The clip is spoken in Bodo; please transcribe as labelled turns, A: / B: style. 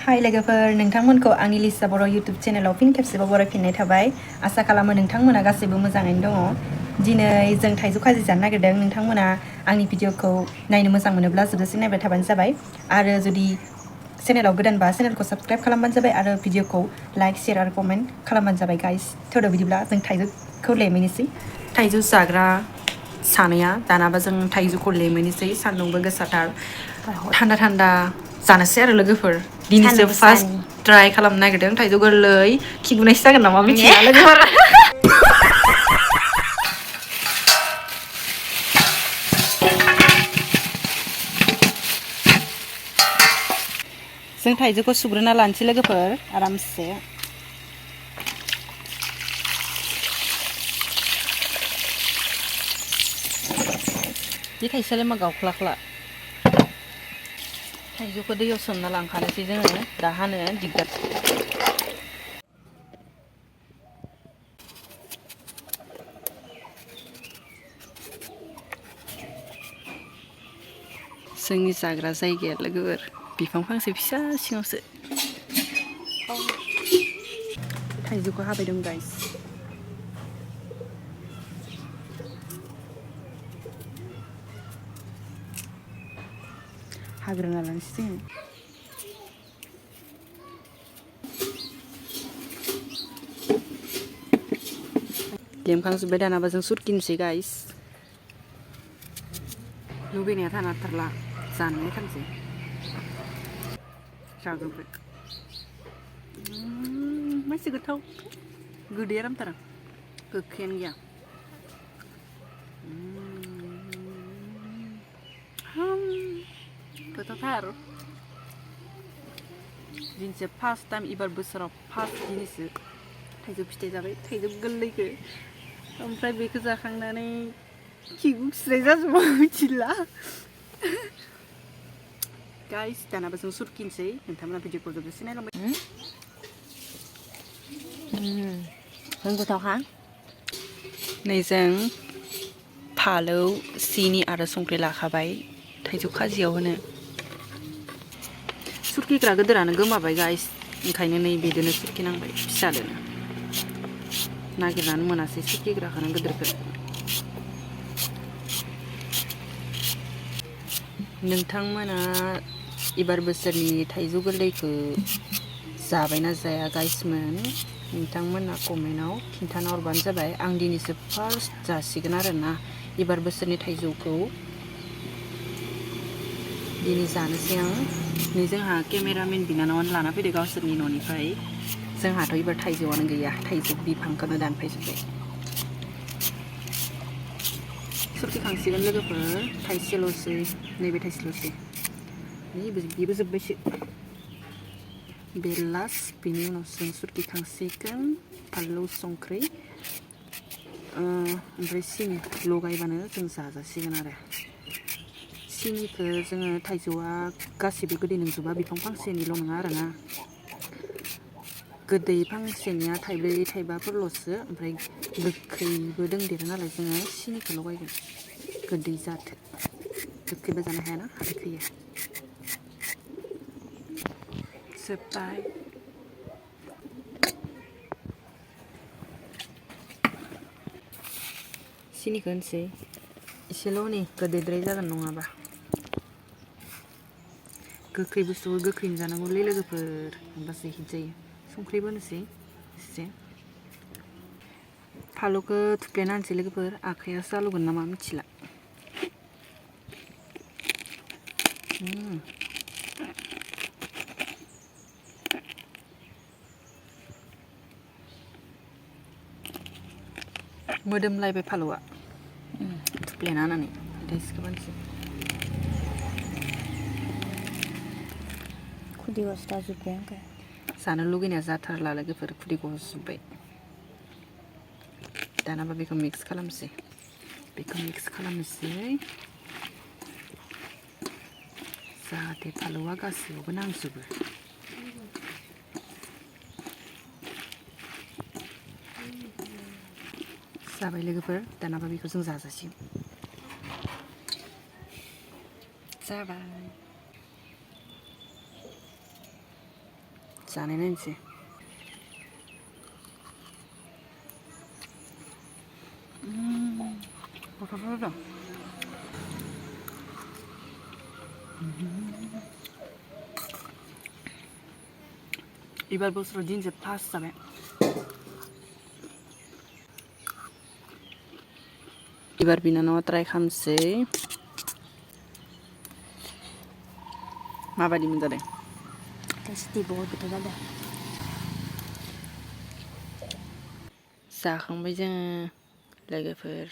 A: हाय लोगोफोर नोंथांमोनखौ आंनि लिसा बर' इउटुब चेनेलाव फिन खेबसेबाव बरायफिननाय थाबाय आसा खालामो नोंथांमोना गासैबो मोजाङैनो दङ दिनै जों थाइजौ खाजि जानो नागिरदों नोंथांमोना आंनि भिडिअखौ नायनो मोजां मोनोब्ला जोबजासिम नायबाय थाबानो जाबाय आरो जुदि चेनेलाव गोदानबा चेनेलखौ साबस्क्राइब खालामबानो जाबाय आरो भिडिअखौ लाइक शेयार आरो कमेन्ट खालामबानो जाबाय गाइस थोदो बिदिब्ला जों थाइजौखौ लेमहैनोसै थाइजौ जाग्रा सानैया दानाबा जों थाइजौखौ लेमहैनोसै सान्दुंबो गोसाथार थान्दा थान्दा जानोसै आरो लोगोफोर दिनैसो फार्स्ट ट्राइ खालामनो नागिरदों थाइजौ गोरलै खिगुनायसो जागोन नामा मिथिला लोगोफोर जों थाइजौखौ सुग्रोना लानोसै लोगोफोर आरामसे बे थाइसेयालाय मा गावख्लाख्ला थाइजौखौ दैयाव सोमना लांखानोसै जोङो दा हानो दिगदार जोंनि जाग्रा जायगाया लोगोफोर बिफां फांसे फिसा सिङावसो थाइजौखौ हाबाय दं गाइस हाग्रोना लानोसै जोङो लेमखांजोब्बाय दानाबा जों सुरकिनोसै गाइस लुबैनाया थाथारला जानानै थांसै जाग्रोबाय मासे गोथाव गोदै आरामथार गोखैयानो गैया गोथावथार दिनैसो फार्स्ट टाइम एबार बोसोराव फार्स्ट दिनैसो थाइजौ फिथाइ जाबाय थाइजौ गोरलैखौ ओमफ्राय बेखौ जाखांनानै खिगुस्राय जाजोबा मिथिला गाइस दानाबा जों सुरकिनोसै नोंथांमोना भिडिअखौ जोबजासे नायलांबाय गोथावखा नै जों फालौ सिनि आरो संख्रि लाखाबाय थाइजौ खाजियाव होनो सुरकिग्रा गोदोरानो गोमाबाय गाइस ओंखायनो नै बिदिनो सुरकिनांबाय फिसादोनो नागिरनानै मोनासै सुरकिग्राखौनो गोदोरखौ नोंथांमोना एबार बोसोरनि थाइजौ गोरलैखौ जाबायना जाया गाइसमोन नोंथांमोना कमेन्टआव खिन्थाना हरबानो जाबाय आं दिनैसो फार्स्ट जासिगोन आरोना एबार बोसोरनि थाइजौखौ दिनै जानोसै आं नै जोंहा केमेरामेन बिनानावानो लाना फैदो गावसोरनि न'निफ्राय जोंहाथ' एबार थाइजौआनो गैया थाइजौ बिफांखौनो दानफायजोब्बाय सुरकिखांसिगोन लोगोफोर थाइसेल'सै नैबे थाइसेल'सै बेबो जोब्बायसो बे लास्ट बेनि उनाव जों सुरकिखांसिगोन फानलु संख्रि ओमफ्राय सिनि लगायबानो जों जाजासिगोन आरो सिनिखौ जोङो थाइजौआ गासिबो गोदै नंजोबा बिफां फांसेनिल' नङा आरोना गोदै फांसेनिया थाइब्रै थाइबाफोरल'सो ओमफ्राय गोखैबो दंदेरो नालाय जोङो सिनिखौ लगायगोन गोदै जाथो गोखैबो जानो हायाना हादै फैयो जोब्बाय सिनिखौ होनसै एसेल' नै गोदैद्राय जागोन नङाबा गोखै बुस्थुखौ गोखैनो जानांगौलै लोगोफोर होमबासो हिट जायो संख्रिबो होनोसै एसे फालौखौ थुफ्लेना होनसै लोगोफोर आखाइयासो आलौगोन नामा मिथिला मोदोमलायबाय फालौआ थुफ्लेना होनानै टेस्टखौ होनसै खुदै गस्लाजोब्बाय आंखौ जानो लुगैनाया जाथारला लोगोफोर खुदै गजोब्बाय दानाबा बेखौ मिक्स खालामसै जाहाथे फालौआ गासैयावबो नांजोबो जाबाय लोगोफोर दानाबा बेखौ जों जाजासिगोन जाबाय जानाय नायनोसै गथ'फोर दं एबार बोसोराव दिनसो फार्स्ट जाबाय एबार बिनानावा ट्राइ खालामसै माबायदि मोनजादों
B: टेस्टि बहुत गोथाव जादों
A: जाखांबाय जोङो लोगोफोर